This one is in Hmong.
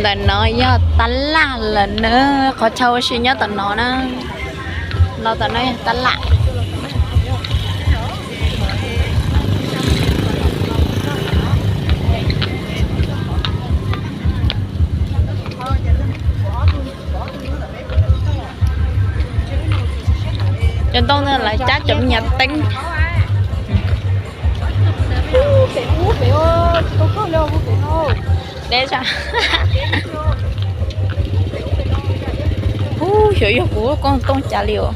Tam no yog tab laj lawm na, qhov chaw ua si nyob tam no na. Los tam no yog tab laj. Cov ntoo no lawv cab cov me nyuam teeb. Ub, xyov yog kuv lub koob tooj cas li os.